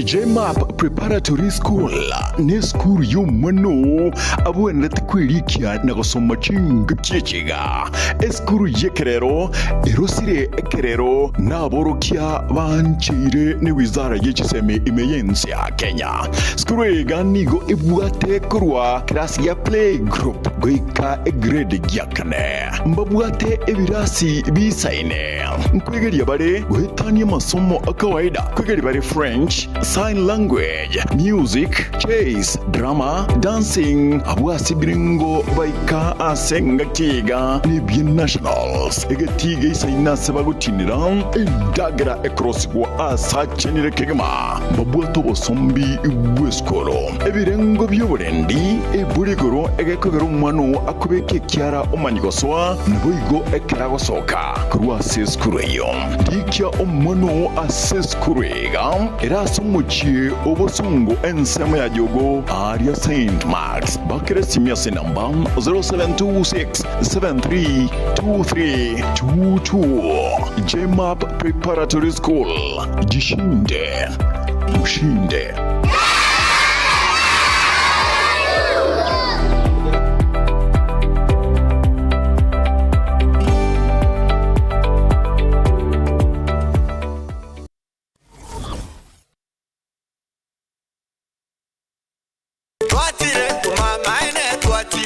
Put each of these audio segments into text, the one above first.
JMAP Preparatory School nesukuru y'omwana oo abwenerete kwerikia na gosoma chingaki echi iga. Esukuru y'ekerero erosire ekerero naborokia bancheire ne wizara ye chisemi ime y'ense ya Kenya. Sukuru eye iga nigo ebwate korwa kerasi gia play group goika egrade gia kane. Mbabwate ebirasi bisaine. Nkwegeria bare goetania amasomo a kawaida, nkwegeria bare French, Sign Language, Music, Chess, Drama, Dancing, abwo ase ebirengo baika ase engaki iga nebie Nationals, egetii geisaine ase bagotinera endagera ekorosigwa ase achenire kegima, mbabwate obosombi bw'esukuru, ebirengo bi'oborendi, eburi igoro egekogera omwana oo akobeka ekiara omanye gosoa, naboigo ekero agosoka. Korwa ase esukuru eyio, rikia omwana oo ase esukuru iga ere ase omochie o bosongo ensemo ya Jogoo aaria Saint Marks. Bakera esimi ase enamba 0726732322. JMAP Preparatory School, jishinde ushinde.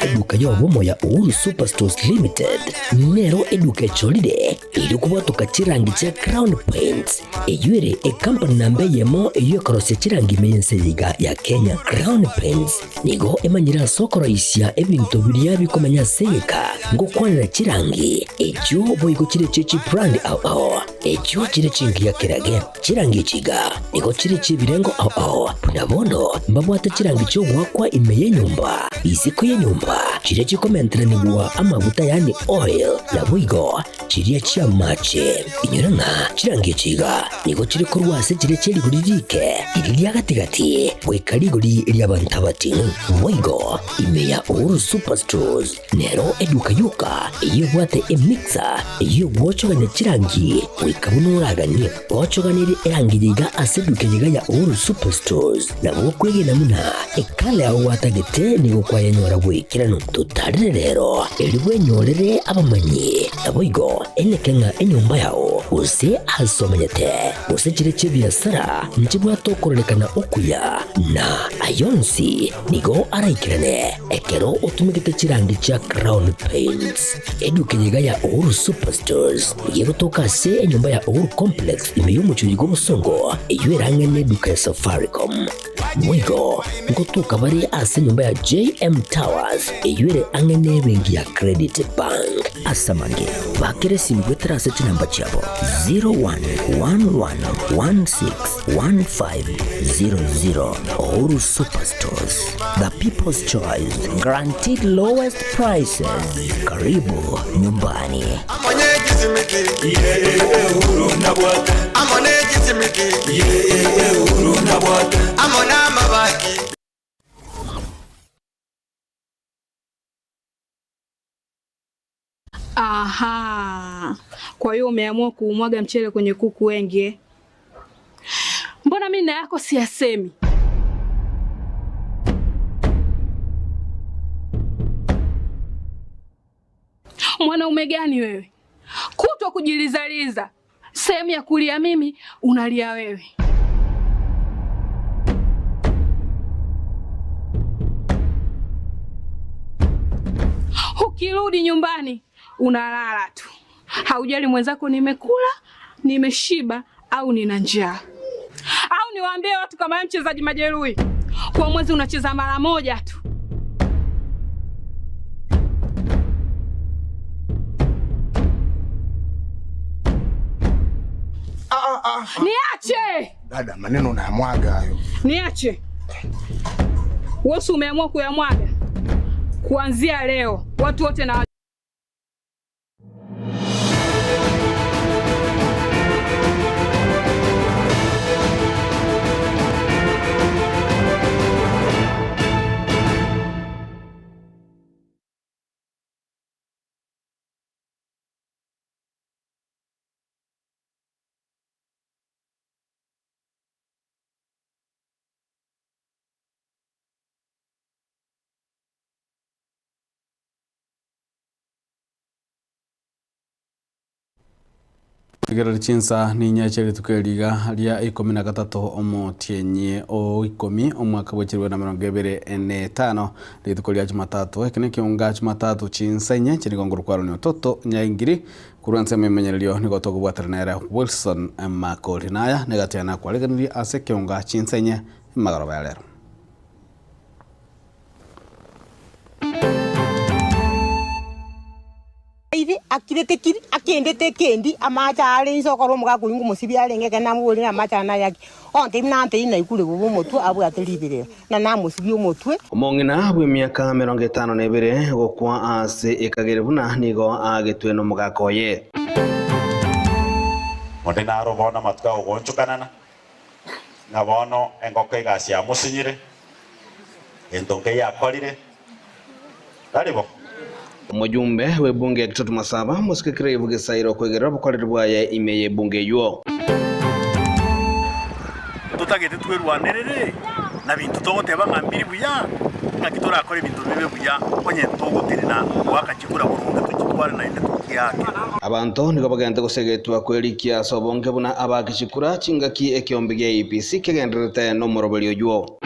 Eduka y'obomo ya Uhuru Superstores Limited nero eduka echorire erio kobwatoka chirangi chia Crown Paints eyio ere ekampani namba eyemo eyio ekorosia chirangi ime y'ense eye iga ya Kenya. Crown Paints nigo emanyire ase okoroisia ebinto biria bikomenya ase egeka ngokwanera chirangi echio boigo chire chie chibrand ao ao echio chire chingiya kerage. Chirangi echi iga nigo chire chi'ebirengo ao ao, buna bono mbabwate chirangi chi'ogoakwa ime y'enyomba, isiko y'enyomba, chiria chikomenteranigwa amaguta yaani oil, naboigo chiria chi'amache. Inyora ng'a chirangi echi iga nigo chire korwa ase chiria chie rigori riike, riria ria gati-gati, goika rigori ri'abanto abating'u. Boigo ime ya Uhuru Superstores Nero eduka yoka eyio ebwate emixer eyio egwochogania chirangi goika buna oraganie. Gochoganerie erangi yaiga ase eduka eyeiga ya Uhuru Superstores nabo okwegena buna ekala yao gwatagete nigo kwayenyora bw'ekeranu. Totarere rero erio bwenyorere abamanyi naboigo eneke ng'a enyomba yao gose ase omenyete gose chire chi'ebiasara nchibwate okororekana okuya na ayonsi nigo araikerane Ekero otumegete chirangi chia Crown Paints, eduka eye iga ya Uhuru Superstores nigo egotoka ase enyomba ya Uhuru Complex ime y'omochie oyo bw'obosongo eyio ere ang'e n'eduka ya Safaricom. Boigo ngotoka bare ase enyomba ya JM Towers eyio ere ang'e n'ebenki ya Credit Bank. Ase amange, bakera esimi goetera ase chinamba chiabo 0111161500. Uhuru Superstores. The People's Choice, guaranteed lowest prices. Karibu nyumbani. Aha. Kwa hiyo umeamua kuumwaga mchele kwenye kuku wengi eh? Mbona mimi na yako siyasemi? Mwanaume gani wewe? Kutwa kujilizaliza, sehemu ya kulia mimi unalia wewe. Ukirudi nyumbani unalala tu, haujali mwenzako nimekula, nimeshiba au nina njaa. Au niwaambie watu kama mchezaji majeruhi, kwa mwezi unacheza mara moja tu. Ah, ah, ah. Niache dada, maneno unayamwaga hayo. Niache wewe, umeamua kuyamwaga kuanzia leo watu wote na Rigereria chinsa ninyeche rituko eri iga ria ikomi na gatato omotienyi o ikomi omwaka bwe chilifu na emerongo ebere na etano, rituko ria Jumatatu. Eke nekeunga Jumatatu chinsa inye chirigo nguru kwa Ronnie Ototo Nyaingiri korwa ensemo emenyererio nigo tokobwatera nere Wilson Makori. Naya negati yane akwarigereria ase ekeunga chinsa inye emagoroba ya rero. Iri akirete kiri, akendete ekendi, amache are inse okora omogaka oyio ngomosibia arenge ekero namoborire amache aya nayaki. Ontebia nantebie naikure bobe omotwe abwate riberera, na namosibia omotwe. Omong'ina bw'emiaka emerongo etano na ebere gokwa ase ekagere buna nigo aagetwe nomogaka oye. Onde naro bono amatuko agogoonchokanana, ng'a bono engoko egasi yamosinyire, gento nkeiyo akorire, tari bo? Omojumbe bw'ebunge ya Kitutu Masaba, Mosike Clive Gisairo okwegerera obokoreri bwaye ime y'ebunge eywo. Ntotagete twerwanerere na binto togoteba ng'a mbiri buya, ng'aki torakore ebinto bibe buya onye togotenena goaka chikura boronge tochitware naende tochiake. Abanto nigo bagente gosegetwa kwerikia ase obonge buna abaaki chikura chingaki ekeombe gia IEBC kegendererete nomoroberi oywo.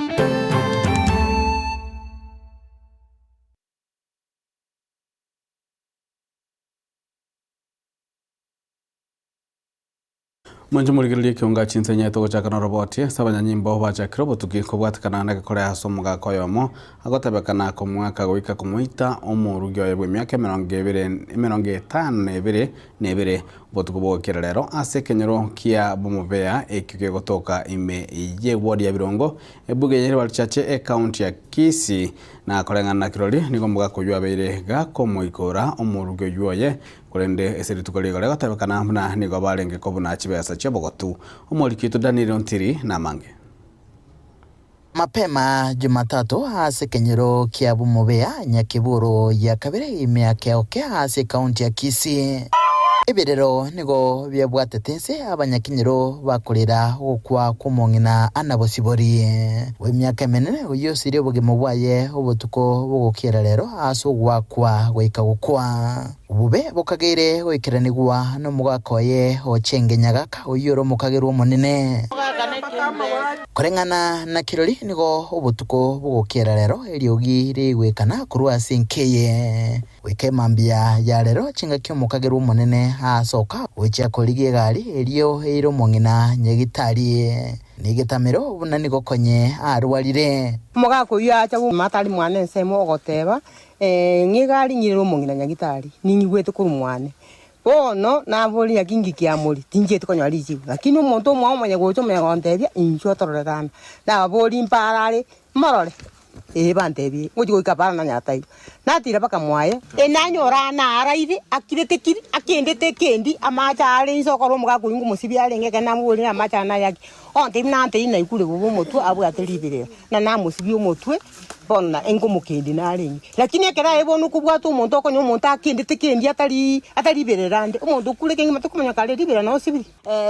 Mwanche morigererie ekionga chinsenye togochaka noroboti ase abanyanyimbo bachakire obotuki kobwatekana negekore ase omogaka oyomo agotebekana komoaka goika komoita omorugi oye bw'emiaka emerongo ebere emerongo etano na ebere na ebere obotuko bogokera rero ase ekenyoro kia Bomobea ekio kegotoka ime y'eward ya Birongo ebuge ye Ribarchache ecounty ya Kisii Na koreng'ana na kirori, nigo omogaka oyio abeire gakomoikora omorugi oyio oye, korende ase rituko rigo rigotebekana buna nigo barenge kobuna chibesa chi'obogotu. Omoriki oito Daniel Ontiri namange. Mapema Jumatatu ase ekenyoro kia Bumobea, Nyakiburu ya kabere ime ya Keoke ase ekaunti ya Kisii. Ebirero nigo biabwatete inse abanyakenyoro bakorera ogokwa kw'omong'ina Anna Bosibori, bw'emiaka emenene, oyio osirie obogima bwaye obotuko bogokiera rero ase ogoakwa goika gokwa. Obobe bokageire goikeranigwa nomogaka oye Ochenge Nyagaka, oyio ore omokagerwa omonene. Koreng'ana na kirori nigo obotuko bogokiera rero eriogi rigwekana korwa ase enka eye. Goika emambia ya rero chingaki omokagerwa omonene aasoka gochia korigia egari erio eire omong'ina nyagitari. Negetamero buna nigo konye arwarire. Omogaka oyio aacha buna atari mwane ensemo ogoteba, Ee, ng'a egari ng'irere omong'ina nyagitari, ning'igwete korwa mwane. Bono naboria naki ngiki amori, tinchieti konyora richibu. Lakini omonto omwao omanye gocha omanye gontebia, Inchuo tororekana. Nababoria mpare are, morore. Ee, bantebie, ngochia goika para nanyara taibo. Natira mpaka mwaye. Enanyora naraire, akirete kiri, akendete ekendi, amache are inse okora omogaka oyio ngomosibia arenge ekero namoborire amache aya nayaki. Ontebia nantebie naikure bobe omotwe abwate riberera, na namosibia omotwe, bono na inkomokendi narenge. Lakini ekero aye bono okobwata omonto okonya omonto akendete kendi atari atari riberera ande, omonto okure kengima tokomanya kare riberera nosibiri.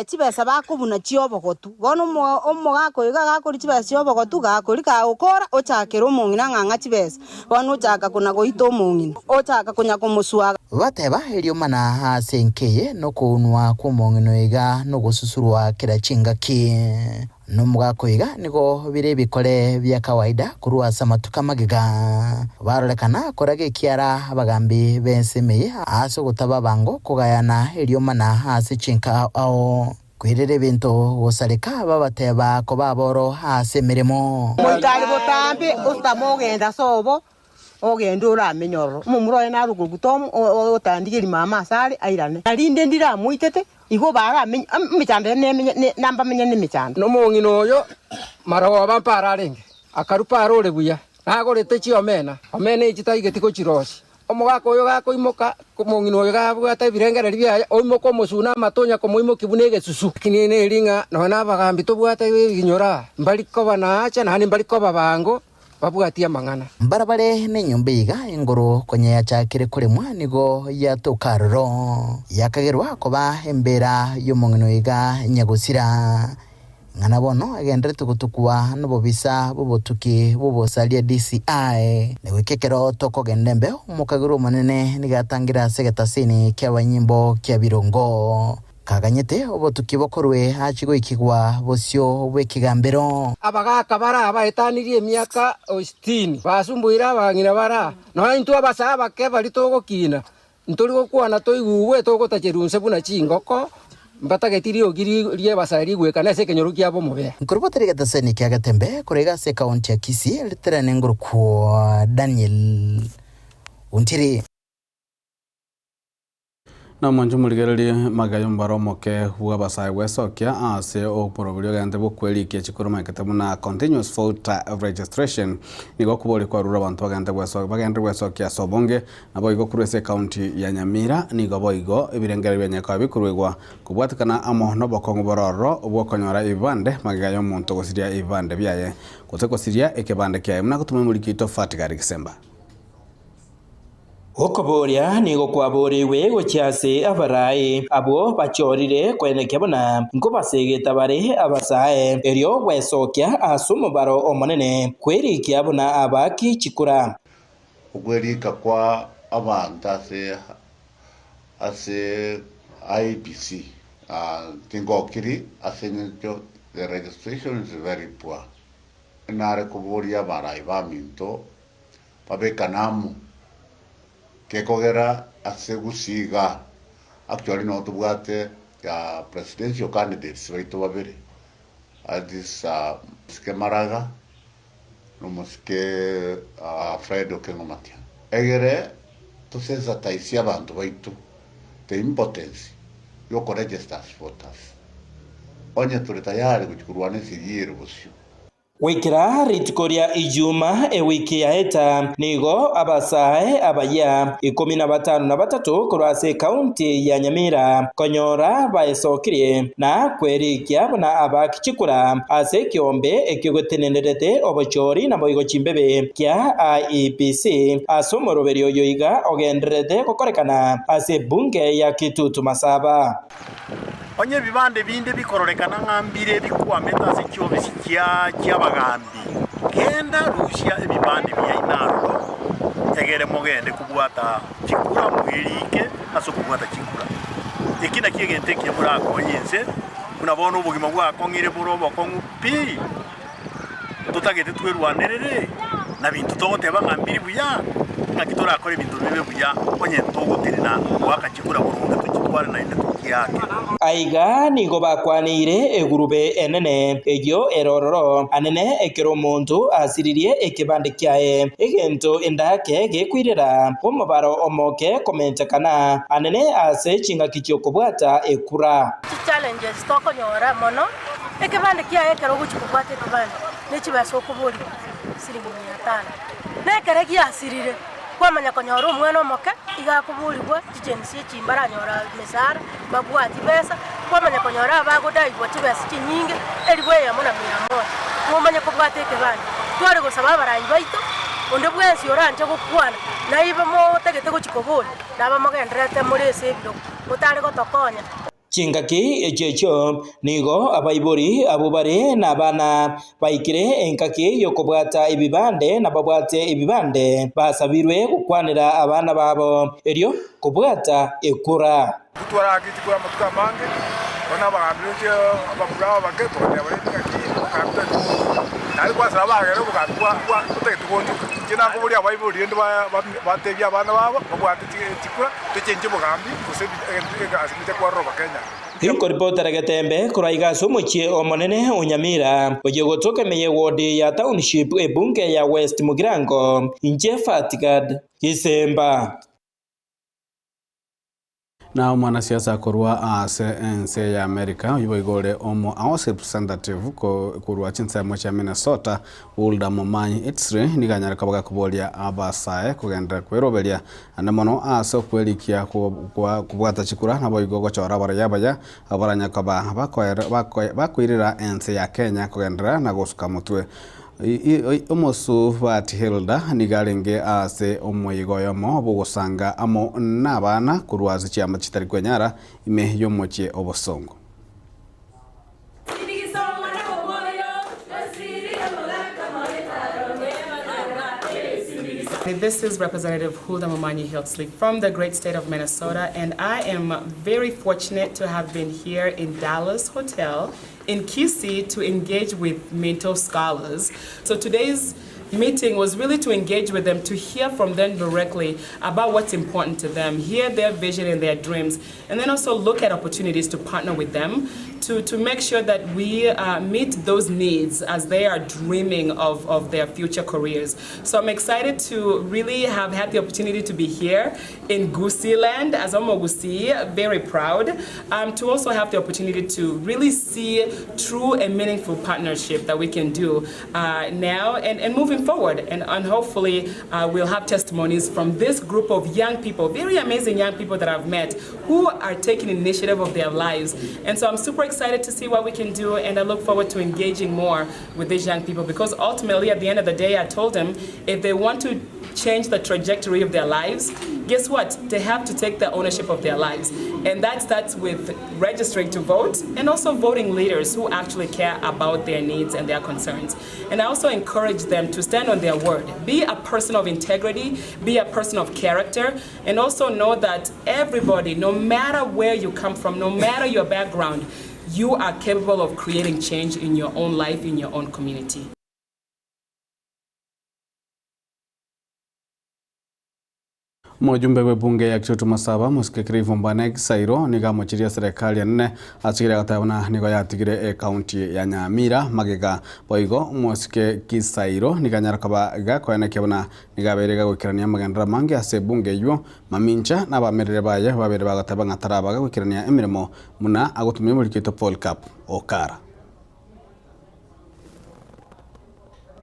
Chibesa bakobuna chi'obogotu. Bono omogaka oyo iga gakoria chibesa chi'obogotu, gakoria kagokora, ochakera omong'ina ng'a ng'a chibesa. Bono ochaka kona-goita omong'ina, ochaka konya komoswaga. Bateba, Eriomana ase enka eye nokounwa kw'omong'ina oyo iga nogosusurwa kera chingaki. Nomogaka oyo iga nigo bire ebikore bia kawaida korwa ase amatuko amagega. Barorekana koraga ekiara abagambi b'ensemo eye ase ogotaba abango kogayana eriomana ase chinka ao. Kwerera ebinto gosareka babateba koba aboro ase emeremo. Moikare botambe, otame ogenda sobo, ogende oramenye ororo. Omomura oye narwe koruta otandigeria mama asare airane. Na rinde ndiramoitete, igo baramenye emechando eye nemenye nambamenye nemechando. Nomong'ina oyo marogoba mpare arenge, akarua pare ore buya, nagorete chiomena, omena echi taigeti gochirosia. Omogaka oyo gakoimoka, omong'ina oyo gabwate ebirengererio biaye, oimoka omosuna amato onya komoimokia buna egesusu. Lakini neri ng'a nonya nabagambi tobwate ebinyoro aa, mbari koba naacha naende mbari koba bango babwatie amang'ana. Mbarabare nenyomba iga engoro konya yachakire koremwa nigo yatoka aroro, yakagerwa koba embeera y'omong'ina oyo iga nyagosira. Ng'ana bono egenderete gotukwa nobobisa bw'obotuki bw'obosaria DCI. Na goika ekero tokogenda embeo, omokagerwa omonene nigo atangire ase egetasini ki'abanyimbo kia Birongo. Kaganyete obotuki bokorwe achie goikigwa bosio bw'ekegambero. Abagaaka baria baetanirie emiaka o sitini basumbuire abang'ina baria, nonya intwe abasae abake baria togokina, ntori gokwana toigugwe togotacherwa inse buna chingoko, mbatageti riogi ri'ebasae rigwekane ase ekenyoro kiabo omobere. Nkorobotera egetaseni kia Getembe korwa iga ase ekaunti ya Kisii, riterane ngorokwo Daniel Ontiri. Na omwancho morigererie magega y'omobaro omoke bw'abasae gwesokia ase oborobori ogente bw'okwerikia chikoromekete buna continuous voter registration nigo okobori kwarure abanto bagente gweso bagenderere gwesokia ase obonge naboigo korwa ase ekaunti ya Nyamira nigo boigo ebirengererio bia Nyakoe bikoruegwa kobwatekana amo nobokong'u bore ororo bw'okonyora ebibande magega y'omonto gosiria ebibande biaye gose gosiria ekebande kiaye buna gotuma omoriki oito Fatigari Gisemba. Okoboria nigo kwaboreirwe gochia ase abarai, abwo bachorire koenekia buna nkobasegeta bare abasae, erio gwesokia ase omobaro omonene kwerikia buna abaaki chikura. Okwerika kwa abanto ase ase IEBC tingokiri ase eng'encho the registration is very poor. Nare koboria abarai baminto babekane amo, gekogera ase gusii igaa actually noo tobwate presidential candidates baito babere, that is Omosike Maraga na Omosike Fred Okengo Matiang'i. Egere tosensitize abanto baito the importance ya okoregister as voters, onye tore tayari gochia korwana esegi ere bosio. Goikera rituko ria Ijuma ewiki yaeta, nigo abasae abayia ikomi na batano na batato korwa ase ekaunti ya Nyamira konyora baesokirie na kwerikia buna abaaki chikura ase ekeombe ekio getenenerete obochori naboigo chimbebe kia IEBC ase omoroberio oyo iga ogendererete gokorekana ase ebunge ya Kitutu Masaba. Onye ebibande binde bikororekana ng'a mbire bikwamete ase chiofisi chi'abagaambi, genda rusia ebibande biaino aroro, egere mogende kobwata chikura mweriike ase okobwata chikura. Eki nakio egento ekiya morakonye inse, buna bono obogima bwakong'ire bore obokong'u pi. Totagete twerwanerere na binto togoteba ng'a mbiri buya, ng'aki torakore ebinto bibe buya onye togotenena goaka chikura boronge tochitware naende tochiake. Aiga nigo bakwaneire egurube enene eyio ere ororo anene ekero omonto asiririe ekebande kiaye, egento endake gekoirera omobaro omoke komentekana anene ase chingaki chi'okobwata ekura. Chichallenges tokonyora mono. Ekebande kiaye ekero ogochia kobwata ekebande, ne chibesa okoborigwa siringi mia tano. Na ekero giasirire, kwamanya konyora omwana omoke iga akoborigwa chichensi echi mbaranyora emesara, mbabwati besa, kwamanya konyora abagodaigwa chibesa chinyinge elifu eyemo na mia moja, momanye kobwata ekebande. Tware gosaba abarai baito, onde bwensi oranche gokwana, naibe motagete gochia koboria, naba mogendererete more ase ebirogo, motare gotokonya. Chingaki echio echio nigo abaibori abwo bare nabana baikire engaki y'okobwata ebibande na babwate ebibande basabirwe gokwanera abana babo erio kobwata ekura. Titwaraaketie chikura amatuko amange, bono abagambi roche abamura abake togoteba rende ng'aki obogambi totagete goonchoka. Naende kwasaba abagere obogambi bwa bwa totagete goonchoka. Inche nakoboria abaibori rende ba batebie abana babo babwate chikura tochenche obogambi gose egasi gocha kwarora Abakenya. Inkoripotera Getembe korwa iga ase omochie omonene o Nyamira, oyio ogotoka ime y'eward ya Township ebunge ya West Mugirango, inche Fatgad Gisemba. Na omwanasiasa korwa ase ense ya America oyio boigo ore omo House Representative korwa chinsemo chia Minnesota Hulda Momanyi Itsri nigo anyare koba gakoboria abasae kogenderera kweroberia ande mono ase okwerikia kobwata chikura naboigo gochora abarai abaya abwo baranyare koba bakoirera ense ya Kenya kogenderera na gosuka motwe. Omosubati Hilda nigo arenge ase omoyega oyomo bw'ogosanga amo nabana korwa ase chiama chitari kwenyara ime y'omochie obosongo. This is Representative Hulda Momanyi Hiltsley from the great state of Minnesota, and I am very fortunate to have been here in Dallas Hotel in Kisii to engage with Minto scholars. So today's meeting was really to engage with them, to hear from them directly about what's important to them, hear their vision and their dreams, and then also look at opportunities to partner with them to, to make sure that we uh, meet those needs as they are dreaming of, of their future careers. So I'm excited to really have had the opportunity to be here in Gusii land as Omogusi, very proud, um, to also have the opportunity to really see true and meaningful partnership that we can do uh, now and, and moving forward. And, and hopefully uh, we'll have testimonies from this group of young people, very amazing young people that I've met who are taking initiative of their lives. And so I'm super excited to see what we can do and I look forward to engaging more with these young people because ultimately at the end of the day, I told them if they want to change the trajectory of their lives, guess what? They have to take the ownership of their lives. And that starts with registering to vote and also voting leaders who actually care about their needs and their concerns. And I also encourage them to stand on their word. Be a person of integrity, be a person of character, and also know that everybody, no matter where you come from, no matter your background, you are capable of creating change in your own life, in your own community. Omojumbe bw'ebunge ya Kitutu Masaba, Mosike Cliff Ombane Gisairo nigo amochirie eserekari enene asigire agoteba buna nigo yatigire ecounty ya Nyamira magega. Boigo Omosike Gisairo nigo anyara koba gakoenekia buna nigo abeire gagoikerania amagenderero amange ase ebunge eywo mamincha na abamerere baye babere bagoteba ng'a taraba gagoikerania emeremo buna agotumia omoriki oito Polycarp Okara.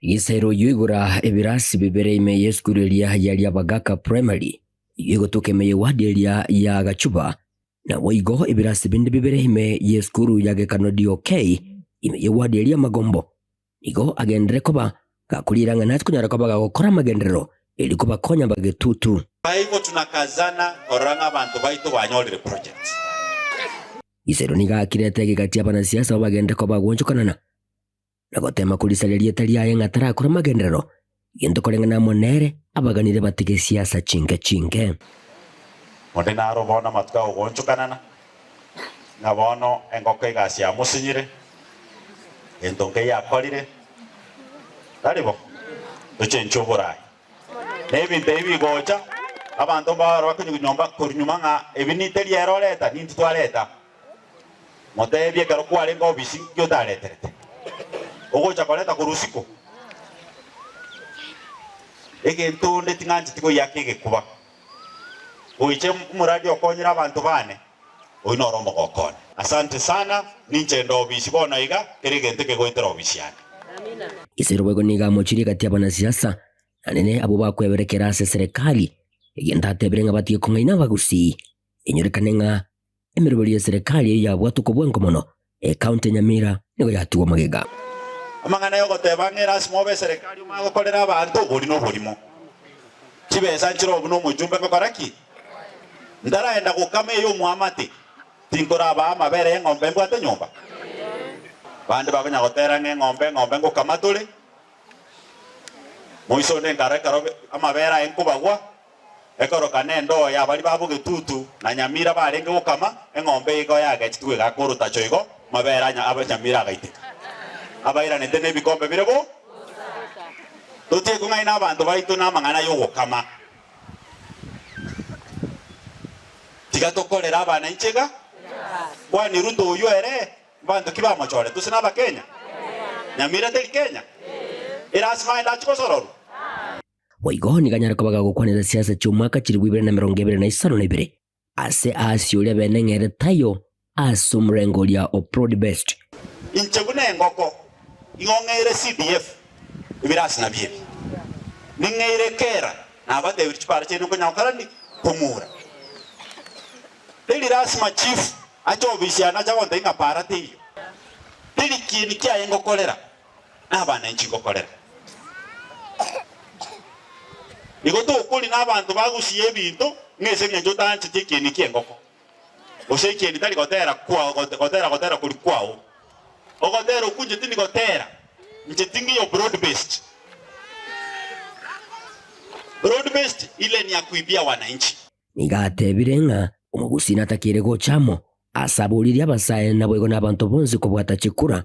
Gisairo oyio igora ebirasi bibere ime y'esukuru eria ya Riabagaka Primary, eyio egotoka ime y'ewadi eria ya Gachuba, naboigo ebirasi binde bibere ime y'esukuru ya Gekano DOK ime y'ewadi eria Magombo. Nigo agenderere koba gakoriera ng'a nache konyara koba gagokora amagenderero erio kobakonya bagetutu. Baigo tunakazana korora ng'a abanto baito banyorire projects. Gisairo nigo akirete egegati abanasiasa babagende koba gwochokanana na goteema korisaria erieta riaye ng'a tarakora amagenderero, gento koreng'ana amo nere abaganire batige siasa chinke chinke. Onde naro bono amatuko agogoonchokanana, ng'a bono engoko egasi yamosinyire, gento nkeiyo akorire, tari bo? Tochenche oboraai. Na ebinto ebi bigocha, abanto mbabare bakonywa nyomba korwa nyuma ng'a ebi niteri ere oreta, nintwe twareta. Moteebie ekero kwarenge obisi nki otareterete, ogocha koreta korwa isiko? Egento onde ting'ancheti koyiaka egekuba, goicha omoradi okonyire abanto baane, oyio noro omogoko one. Asante sana, ninche inde obisi bono iga, kera egento kegoetera obisi yane. Ise boigo nigo amochirie gati y'abanasiasa, na nene abwo bakweberekera ase eserekari, egento atebire ng'a batige kong'aina abagusii. Enyorekane ng'a emeroberi y'eserekari eyio yabwatwe kobwango mono, ekaunti ya Nyamira nigo yatigwa magega. Amang'ana y'ogoteba ng'a erasima obe eserekari omanye gokorera abanto, obori noborimo. Chibesa nchire obwo nomochumbe ngokora ki? Ntaraenda gokama ey'omwamate, tinkorabaa amabere y'eng'ombe mbwate nyomba? Bande bakonya gotera ng'a eng'ombe, eng'ombe ngokama tore. Moiso onde nkara ekero amabere aye nkobagwa, Ekoroka nendoo ya baria ba bogetutu na nyamira barenge gokama, eng'ombe igo yagechetigwe egaka orotacho igo, mabere a nyamira agaiteka. Abairanete nebikombe bire bo. Totiekwe ng'ai nabanto baito namang'ana y'ogokama. Tiga tokorere abana inche iga. Kwani Ruto oyio ere, mbanto ki bamochorete? Gose nabakenya? Nyamira teri Kenya? Erasima aye ndachie gosororwa? Boigo nigo anyare koba gagokwanera siasa chi'omwaka chilifu ibere na emerongo ebere na isano na ibere, ase aase oria bene ng'ere taiyo ase omorengo oria o Broad Based. Inche buna engoko, igo ng'eire CDF ebirasi nabio ebi. Ning'eire kera nabatebirie chipara chiaino nkonya gokora ndi? Kong'ura. Teri lasima chief ache ofisi yane ache agontebia ng'a para teiyo. Teri kieni kiaye ngokorera. Nabana inche ngokorera. Igo tokori nabanto bagusia ebinto ng'a ase engencho otancheti ekieni ki'engoko, gose ekieni tari gotera kwao, gotera gotera koria kwao. Ogotera okwo inche tindi gotera, inche tingiyo broad based. Broad based ile ni ya kuibia wananchi. Nigo atebire ng'a omogusii natakeire gocha amo ase aboririe abasae naboigo nabanto bonsi kobwata chikura,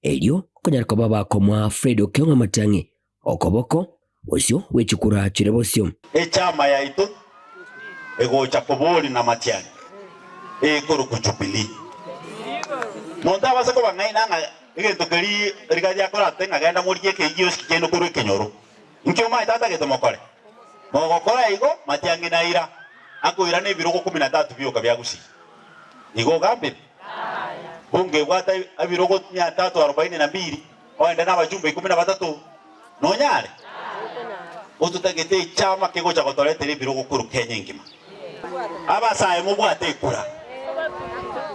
erio konyare koba bakomoa Fred Okiong'a Matiang'i okoboko bosio bwe chikura chire bosio. Echama yaito egocha kobori na Matiang'i ekorokwa Jubilee. Monto abase kobang'aina ng'a egento keria rigaria akorate ng'a genda morigie ekeigio kiaino korwa ekenyoro. Inki omanyete atagete mokore? Mogokora igo, Matiang'i naira akoirana ebirogo kumi na tatu bioka bia Gusii. Igo ogambire? Bunge ebwate ebirogo mia tatu arobaini na mbili, oende nabachumbe ikomi na batato, nonyare? Ototagete echama kegocha gotoretera ebirogo korwa Kenya engima. Abasae mobwate ekura.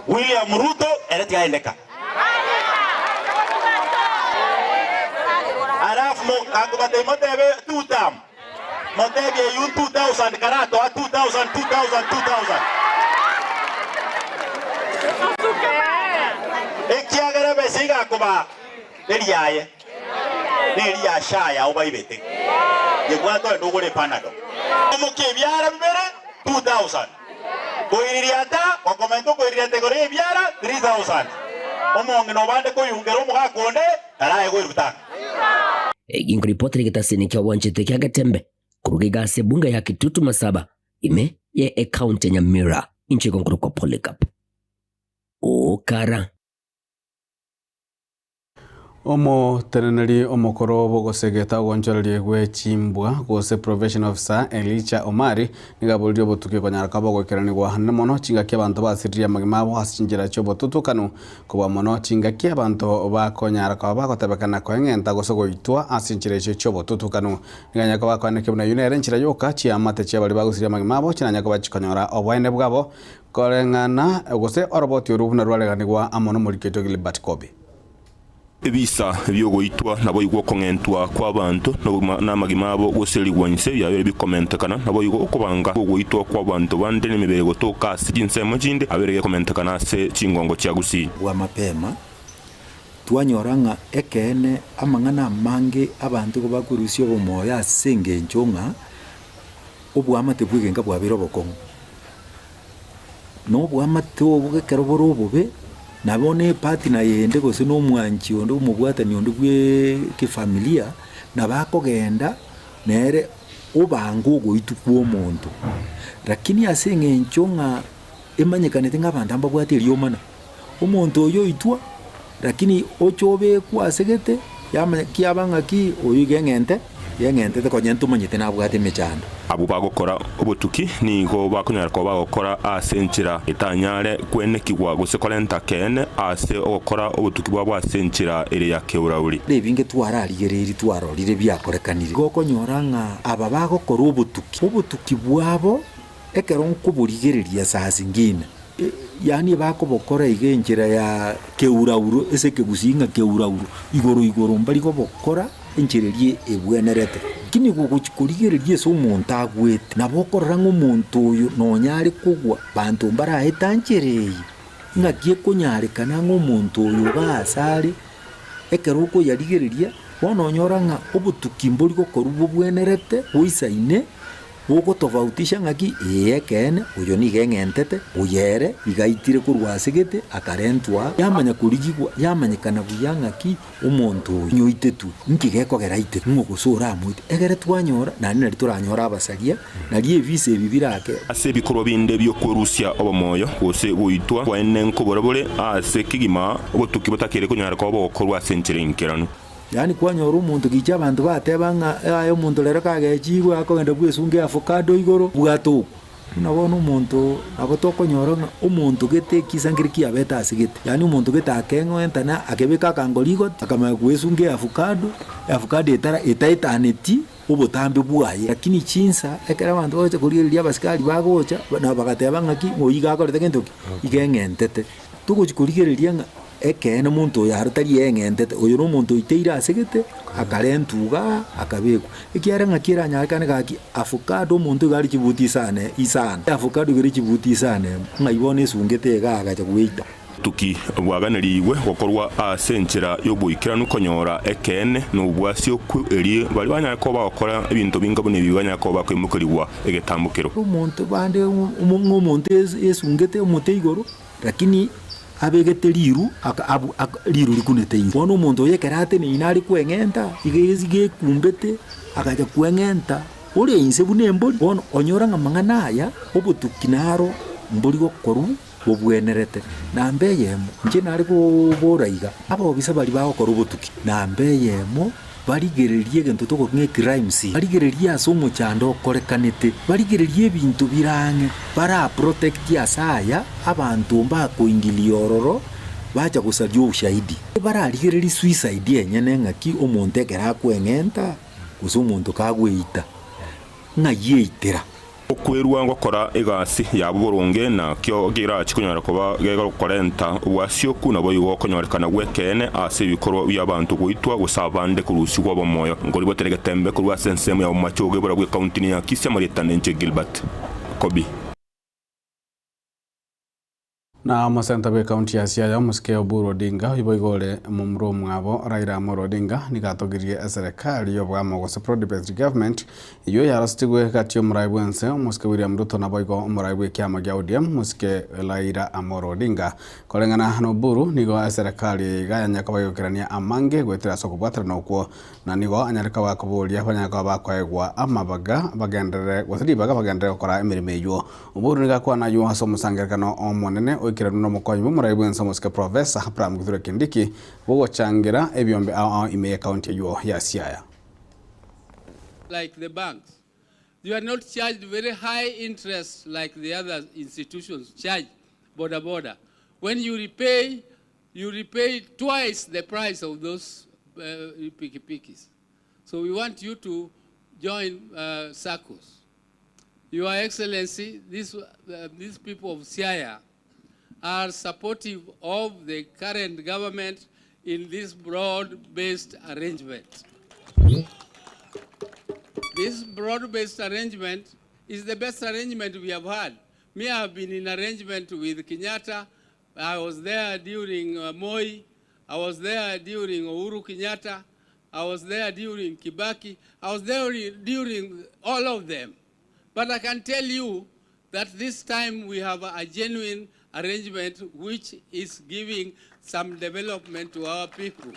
William Ruto ere tigaendeka. Alafu akobatebia motebe two term, motebie eywo 2000 karatoa 2000 2000 2000. Ekiagera ebesa igakobaa eriaye neri ya SHA yao baibete. Yebwate oende ogore Panadol. Omokia ebiara bibere 2000. Koiririata, gokomenta okoiririata igoro y'ebiara 3000. Omong'ina obande koyungera omogaka onde taraegwe erutanga. Eki nkoripotera egetasini kia obwanchete kia Getembe koruga iga ase ebunge ya Kitutu Masaba ime ye ecounty ya Nyamira inche igo nkorokwa Polycarp Okara. Omoteneneri omokoro bw'ogosegeta ogonchoreria gwe chimbwa gose Probation Officer Elicha Omari nigo aboririe obotuki konyara koba ogoikeranigwa anene mono chingaki abanto basiririe amagima abo ase chinchera chi'obotutukanu kobua mono chingaki abanto bakonyara koba bagotebekana koeng'enta gose goitwa ase chinchera echio chi'obotutukanu. Nigo anyare koba akoenekia buna eyio nere enchera yoka chiamate chiabaria bagosiria amagima abo chinanye koba chikonyora oboene bwabo koreng'ana gose oroboti orwo buna rwareganigwa amo nomoriketwe Gilbert Kobi. Ebisa bi'ogoitwa naboigo okong'entwa kw'abanto na amagima abo goserigwa inse biabeire bikomentekana, naboigo okobanga kw'ogoitwa kw'abanto bande nemebere gotoka ase chinsemo chinde abeire gekomentekana ase chingongo chia Gusii. Bwa mapema, twanyora ng'a ekeene amang'ana amange abanto igo bakwerusia obomoyo ase engencho ng'a oboamate bw'egenka bwabeire obokong'u. Na oboamate obo ekero bore obobe, nabo na epartner yende gose na omwanchi onde omobwatani onde bwe ekefamilia, nabo akogenda nere obanga ogoitwa kwa omonto. Lakini ase eng'encho ng'a emanyekanete ng'a abanto mbabwate eriomana, omonto oyio oitwa, lakini oche obekwe ase gete, yamanya kiaba ng'aki oyo iga eng'ente, yeng'entete konya ntomanyete nabwate emechando. Abwo bagokora obotuki nigo bakonyara koba bagokora ase enchera etanyare kwenekigwa gose korenta ekeene ase ogokora obotuki bwabo ase enchera ere ya keurauri. Ebinge twararigereiri twarorire biakorekanire. Igo okonyora ng'a aba bagokora obotuki, obotuki bwabo ekero nkoborigereria saa zingine, Yaani ebakobokora iga enchera ya keurauro ase ekegusii ng'a keurauro, igoro igoro mbari gobokora enchera eria ebwenerete. Lakini gogochia korigereria ase omonto agwete, nabo okorora ng'a omonto oyo nonya are kogwa, banto mbaraete nchera eye, ng'aki ekonyarekana ng'a omonto oyo iga ase are, ekero okoyarigereria, bono onyora ng'a obotuki mbori gokorwa bobwenerete boisaine. Gogotofautisha ng'aki, ee, ekeene, oyo nigo eng'entete, oyo ere iga aitire korwa ase gete, akarentwa, yamanya korigigwa, yamanyekana buya ng'aki omonto oyo nyoitetwe, nki gekogera aitetwe, ng'o gose oramoite, egere twanyora, naende nari toranyore abasaria, nari ebisa ebi birake. Ase ebikorwa binde bi'okwerusia obomoyo, gose goitwa kwaene nkobora bore ase kegima obotuki botakeire konyara koba bogokorwa ase enchera enkeranu. Yaani kwanyora omonto gicha abanto bateba ng'a yaya omonto rero kagechigwe akogenda bwesunga eavocado igoro, bwate okwo. Buna bono omonto nabo tokonyora ng'a omonto gete ekisa nkere kiabete ase gete, yaani omonto gete akeng'oentana akebeka akango rigoti, akamanya gwesunga eavocado, eavocado etara etaetaneti obotambe bwaye. Lakini chinsa ekero abanto bagocha korigereria abasikari bagocha, nabo bagateba ng'aki ng'a oyio iga akorete gento ki? Iga eng'entete. Togochi korigereria ng'a ekeene monto oyo aro tari eng'entete, oyo nomonto oiteire ase gete, akarentwa igaa, akabekwa. Ekiagera ng'aki eranyarekane gaki, avocado omonto iga are chibuti isano isano, avocado iga ere chibuti isano emo, ng'ai bono esungete igaa agacha goeita. Tuki bwaganeriigwe gokorwa ase enchera y'oboikeranu konyora ekeene na obwasioku, erio baria banyare koba bagokora ebinto binga buna ebi banyare koba bakoimokerigwa egetambokero. Omonto bande ng'a omonto esungete omote igoro, lakini abegete riru aka abu aka riru rikunete inse. Bono omonto oyo ekero ateneine are kweng'enta, iga iga ekumbete, agacha kweng'enta ore inse buna embori. Bono onyora ng'a amang'ana aya, obotuki naro mbori gokorwa bobwenerete. Namba eyemo, inche nare kobora iga, abobisa baria bagokora obotuki, namba eyemo, barigererie egento tokorwa ng'a ecrime scene, barigererie ase omochando okorekanete, barigererie ebinto bire ang'e, bara protect ase aya, abanto mbakoingilia ororo, bacha gosaria obushahidi. Bararigererie suicide enyene ng'aki omonto ekero akweng'enta, gose omonto kagweita, ng'ai eitera. Okwerua gokora egasi yabo boronge nakio kerache konyara koba gegokorenta obwasioku, naboigo okonyorekana gw'ekeene ase ebikorwa bi'abanto goitwa gose abande korusigwa obomoyo. Nkoribotere egetembe korwa ase ensemo ya bomache ogebora bw'ekaunti ya Kisii amarieta nenche Gilbert Kobi. Na omosenta bw'ekaunti ya Siaya omosike Oburu Odinga oyio boigo ore momura omwabo Raila Amolo Odinga nigo atogirie eserekari y'oboamo gose Broad Based Government eyio yarosetigwe gati y'omorai bwense omosike William Ruto naboigo omorai bw'ekiama gia ODM omosike Raila Amolo Odinga. Koreng'ana na Oburu nigo eserekari eye iga yanyare koba egokerania amange goetera ase okobwaterana okwo Na nigo anyare koba akoboria abanyare koba bakoegwa amabaga bagenderere, gose ribaga bagenderere gokora emeremo eyio. Oburu nigo akwana ayio ase omosangererekano omonene oikeranwe nomokonyi bw'omorai bw'ense omosike Professor Abraham Kithure Kindiki bw'ogochangera ebiombe ao ao ime y'ecounty eyio ya Siaya. Like the banks. You are not charged very high interest like the other institutions charge boda boda. When you repay, you repay twice the price of those uh, pikipikis. So we want you to join uh, SACCOs. Your Excellency, this, uh, these people of Siaya are supportive of the current government in this broad-based arrangement. This broad-based arrangement is the best arrangement we have had. Me, I have been in arrangement with Kenyatta. I was there during uh, Moi. I was there during Uhuru Kenyatta. I was there during Kibaki. I was there during all of them. But I can tell you that this time we have a genuine arrangement which is giving some development to our people.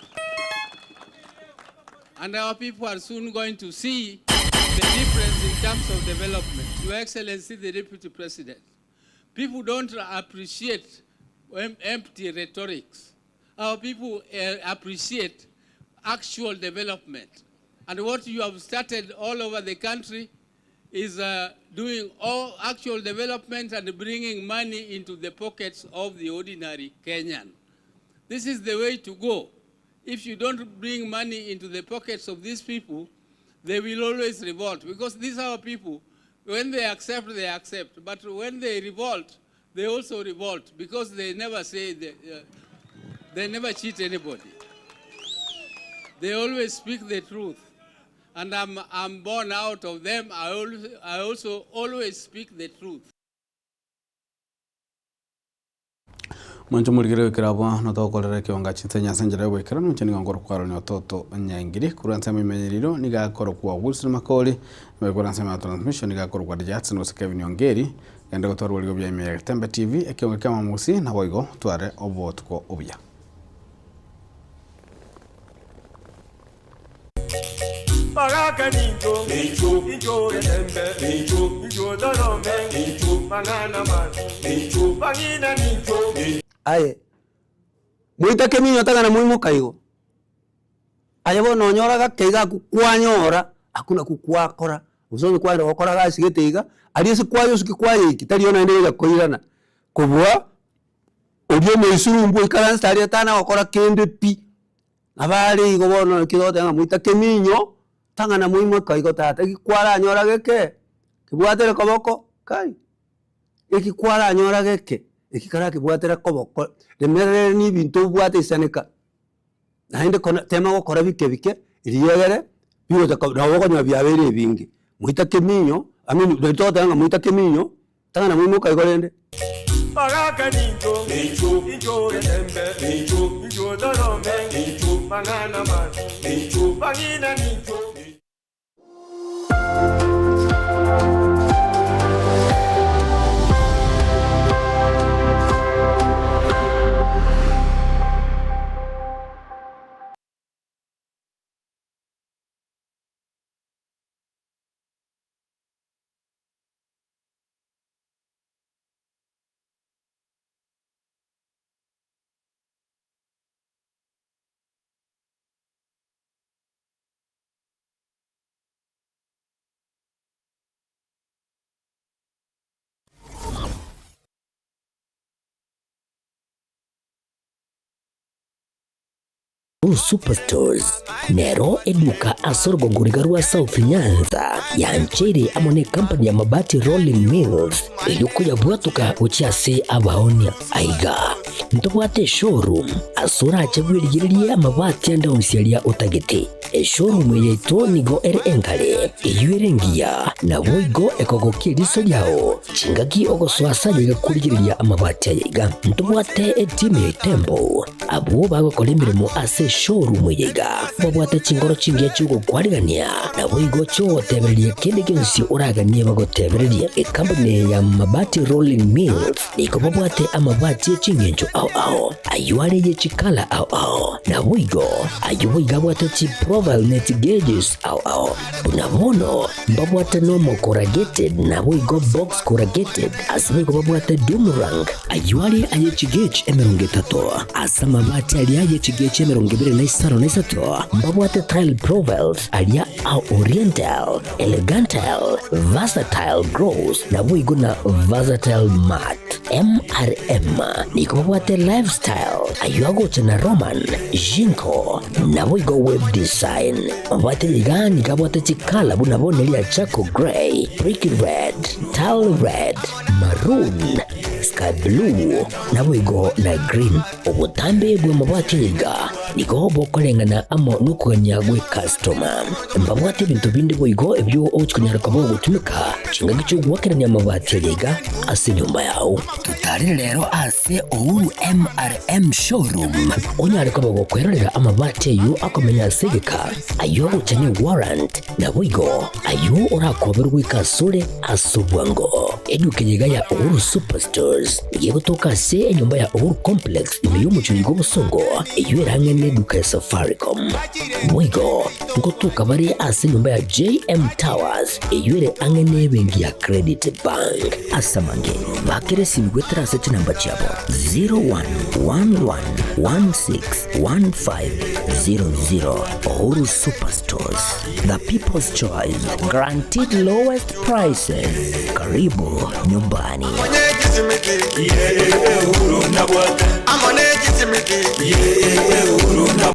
And our people are soon going to see the difference in terms of development. Your Excellency, the Deputy President, people don't appreciate empty rhetorics. Our people uh, appreciate actual development. And what you have started all over the country is uh, doing all actual development and bringing money into the pockets of the ordinary Kenyan. This is the way to go. If you don't bring money into the pockets of these people, they will always revolt because these are people, when they accept, they accept. But when they revolt, they also revolt because they never say, they, uh, they never cheat anybody. They always speak the truth. And I'm, I'm born out of them. I, always, I also always speak the truth. Mwanche morigere goikera abwo notogokorera ekionga chinse ase enchera y'oboikeranu, inche nigo nkorokwa Aaron Ototo Nyaingiri, korwa ensemo imenyeriro nigo akorokwa Wilson Makori, naboigo korwa ensemo ya transmission nigo akorokwa DJ Hudson gose Kevin Ongeri, genda gotwara oborigo bia ime ya Getembe TV, ekionga kia Mama-Gusii, naboigo tware obotuko obuya. Bagaka nincho, incho getembe, incho torome, mang'ana mabi, bang'ina nincho. Aye, moita keminyo tang'ana moimoka igo, aye bono onyora gake iga akwo kwanyora, akwo nakwo kwakora, gose onye kwaenda gokora gasi gete iga, aria ase kwayosukia kwayeiki tari oo naende gocha koirana, kobua oria omoisurumbu oikaransete aria tana gokora kende pi. Nabo are igo bono naki togoteba ng'a moita keminyo, tang'ana moimoka igo tata, eki kwaranyora geke, kebwatere koboko kai, eki kwaranyora geke, eki karakebwatere koboko, remererania na ebinto obwate isaneka, naende kona tema gokora bike bike, riegere, bigocha ko nabo okonyora biabeire ebinge. Moita keminyo, I mean nari togoteba ng'a moita keminyo, tang'ana moimoka igo rende. Bagaka nincho, nincho, nincho getembe, nincho, nincho torome, nincho, mang'ana masi, nincho, bang'ina nincho. Uhuru Superstores nero eduka ase orogongo riga rwa South Nyanza yancheire amo ne company ya Mabati Rolling Mills erio koyabwatoka gochia ase abaonia. Aiga ntobwate eshowroom ase orache bwerigererie amabati ande onsi aria otagete. Eshowroom eye yaito nigo ere engare, eyio ere engiya, naboigo ekogokia eriso riao chingaki ogosoa ase aye iga korigereria amabati aya iga. Ntobwate etimu ya Itembo Abwo bagokora emeremo ase eshowroom eye iga babwate chingoro chingiya chi'ogokwarigania, naboigo chi'ogotebereria kende gionsi oraganie bagotebererie. Ekampuni eye ya Mabati Rolling Mills nigo babwate amabati e chingencho ao ao, ayio are ye chikala ao ao, naboigo ayio boigo abwate chiprofile ne chigeges ao ao. Buna bono mbabwate normal corrugated naboigo box corrugated, ase boigo babwate doom rank, Ayio are aye chigechi 30, ase amabati aria aye chigechi 25 na 3, mbabwate tile profiles aria a oriental, elegantal, versatile gross, naboigo na versatile matte. MRM nigo babwate lifestyle, ayio agocha na Roman, Jinko, naboigo web design. Amabati aye iga nigo abwate chikala buna bono eria charcoal grey, brick red, tile red, maroon, sky blue, naboigo na green. Obotambe bw'amabati aya iga nigo bokoreng'ana amo nokogania gw'ecustoma. Mbabwate ebinto binde boigo ebio ogochi konyara koba ogotumeka chingaki chi'ogoakerania amabati aya iga ase enyomba yao. Totarere rero ase Uhuru MRM Showroom onyare koba gokwerorera amabati ayio akomenya ase egeka, ayio agocha ne warrant, Naboigo ayio orakoberwe goika asore ase obwango. Eduka eye iga ya Uhuru Superstores nigo egotoka ase enyomba ya Uhuru Complex ime y'omochie oyo bw'Obosongo, eyio ere ang'e n'eduka ya Safaricom. Boigo ngotoka bare ase enyomba ya JM Towers eyio ere ang'e n'ebenki ya Credit Bank. Ase amange, bakera esimi goetera ase chinamba chiabo 0111161500. Uhuru Superstores, the people's choice, guaranteed lowest prices. Karibu nyumbani.